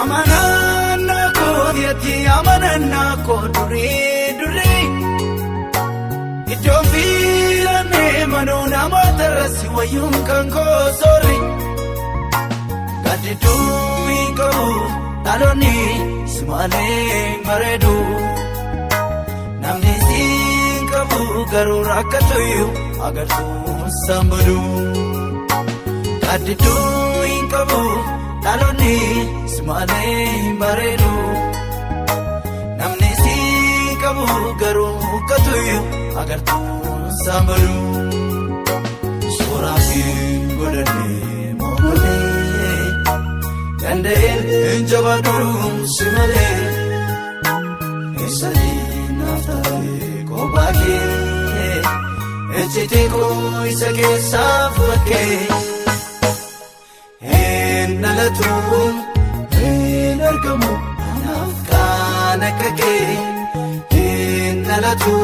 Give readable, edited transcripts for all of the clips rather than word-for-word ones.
Amanannaa kootiitti amanannaa koo durii durii. Iddoon fiilannee manuu namoota irratti wayyuun kan koo soorri. Gaaddiduu hin qabu dhaloonni si malee bareedu. Namni si hin qabu garuu rakkatu agartuun sambadu. Gaaddiduu hin qabu dhaloonni si malee bareedu. Namni si hin qabu garuu rakkatu agartuun sambadu. Suuraa hin godhannee moogolee danda'een hin jabaadhu si malee. Eessatti naaf taatee kophaa kee ejjitee koo isa keessaa bakkee. Hin dhalatu hin argamu anaaf kan akka kee. Hin dhalatu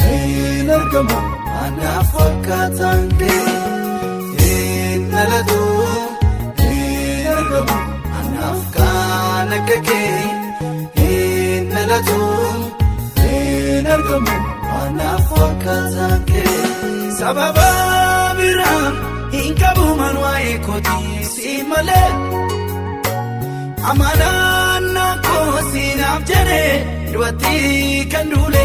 hin argamu anaaf fakkaataan kee. Hin dhalatu hin argamu anaaf kan akka kee. Hin dhalatu hin argamu anaaf fakkaataan kee. Sababa biraa hin qabu man waa'ee kootii si malee. Amanannaa koo siinaaf jedhee du'atti kan duule.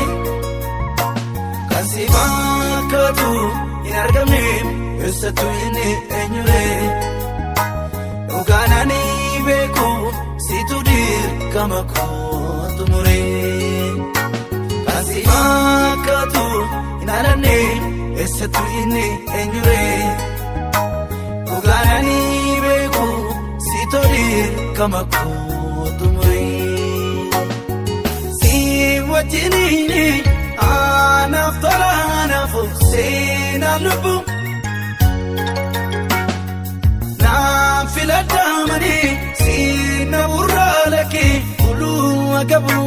Kan si fakkaatu hin argamne eessattuu inni eenyulee. Dhugaan ani beeku situ dirqama koo xumuree. Kan si fakkaatu hin argamne eessattuu inni eenyulee. Dhugaan ani beeku situ dirqama koo xumuree. Si wajjiniini anaaf tola anaaf seenaan lubbu. Naan filadhamanii si na burraa lakkee uluu agabu.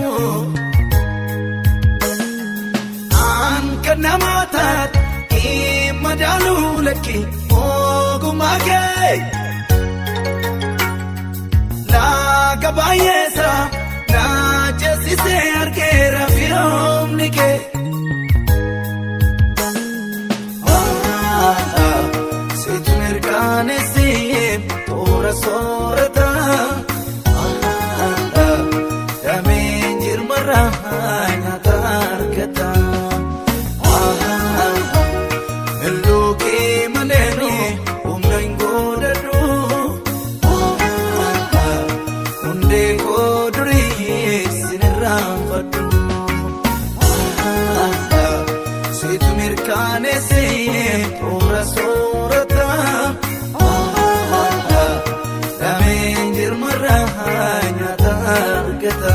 An kan nama taate hin madaaluu lakkee ogummaa kee. Laaga baay'eessa na ceesisee argeera firoomni kee. Situ mirkaneessee toora soorata. Dameen jirmarraa nyaata argata. Halluu kee malee humna hin godhadhu. Hundee koo durii sin irraanfadhu. Situ mirkaneessee toora soorata. Dameen jirmarraa nyaata argata.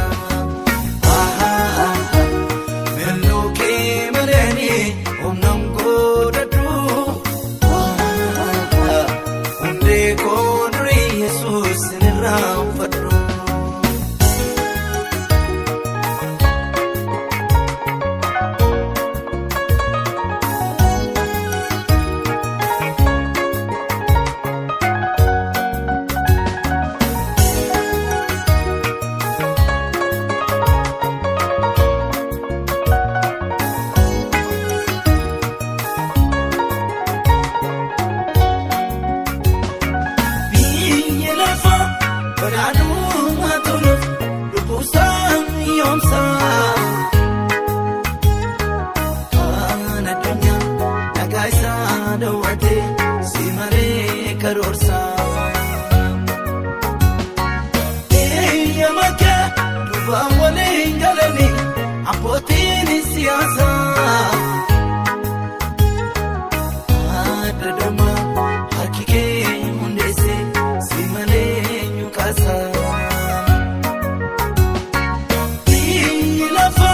Halluu kee malee humna hin godhadhu. Hundee koo durii Yesuus sin irraanfadhu. Biyya lafa badhaadhummaa toluuf lubbuusaa yoomsaa. Kan addunyaa nagaa isaa dawwatee si malee karoorsaa. Eeyyama kee duubaan waliin galanii abbootiin siyaasaa. Adda dhuma harki kee hundeesse si malee eenyu kaasa. Biyyi lafa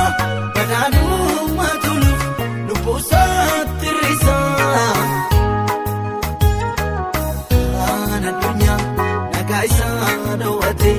badhaadhummaa toluuf lubbuusaatti hir'isa. Kan addunyaa nagaa isaa dawwate